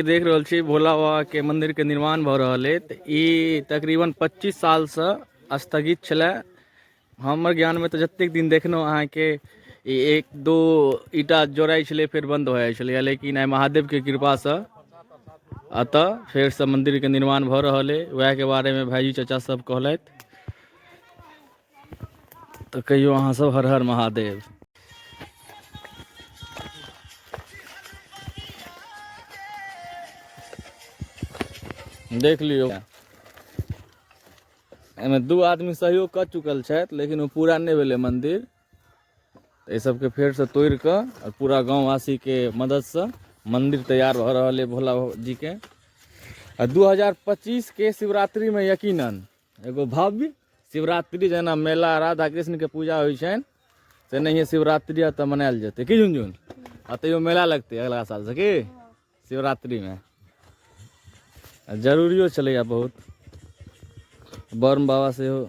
देख रहल छी भोला बाबा के मंदिर के निर्माण भऽ रहल अइ। तऽ ई तकरीबन 25 सालसँ स्थगित छलै। हमर ज्ञानमे तऽ जतेक दिन देखलहुँ अहाँके ई एक दो ईटा जोड़ाइ छलै, फेर बन्द भऽ जाइ छलैए। लेकिन आइ महादेवके कृपासँ एतऽ फेरसँ मन्दिरके निर्माण भऽ रहल अइ। वएहके बारेमे भाइजी चाचा सब कहलथि। तऽ कहियौ अहाँ सब हर हर महादेव। देख लियौ, एहिमे 2 आदमी सहयोग कऽ चुकल छथि, लेकिन ओ पूरा नहि भेलै मन्दिर। एहि सबके फेरसँ तोड़ि कऽ आओर पूरा गाँववासीके मददसँ मन्दिर तैयार भऽ रहल अइ भोला जीके। आ 2025 के शिवरात्रिमे यकीनन एगो भव्य शिवरात्रि, जेना मेला राधा कृष्णके पूजा होइ छनि तेनाहिए शिवरात्रि एतऽ मनायल जेतै। की झुनझुन? आ तैयो मेला लगतै अगला सालसँ की शिवरात्रिमे? जरूरियो छलैए बहुत। ब्रह्म बाबा सेहो।